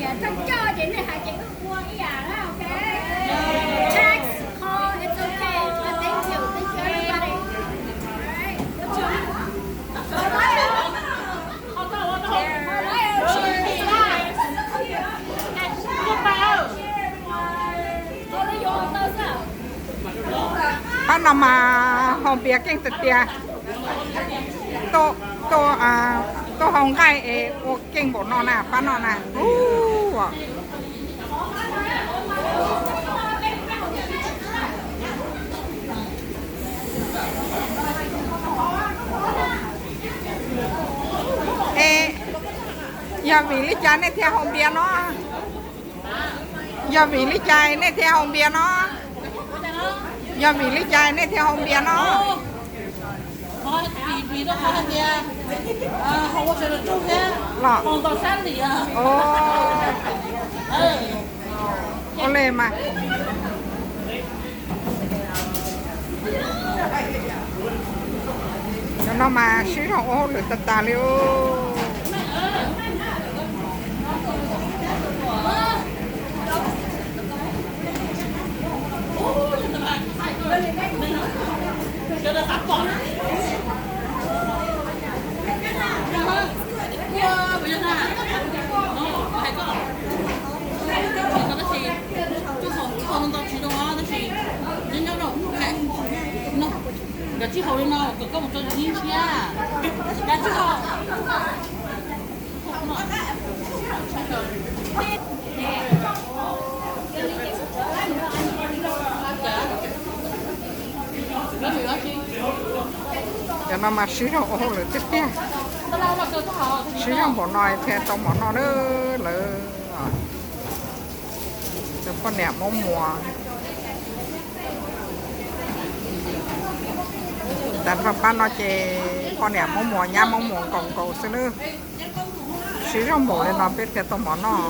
Coj coj ces nej hais ces wb ua ib yam na, ok? Text, call, it's okay. Thank you, thank you everybody. All right. Pab no mas haus npias keej tiag tias. Tuaj haus nqaij es ua keej npaum no na, pab no na. Es yog vim li cas nej thiaj haus npias no? Yog vim li cas nej thiaj haus npias no? Yog vim li cas nej thiaj haus npias no? Los, ua li mas. Cov no mas sib zog ua hauj lwm tag tas li. Nkawd tsis haus li no kom koj mus tso yus nyiaj tshiab. Nkawd tsis haus. Cov no mas sib zog ua hauj lwm tiag tiag. Sib zog npaum no thiaj tau mov noj na lawv. Cov poj niam Hmoob Muas. Tag nrho pab no ces poj niam Hmoob Muas nyab Hmoob Muas nkaus nkaus xwb nawb. Sib zog npaum li no peb thiaj tau mov noj.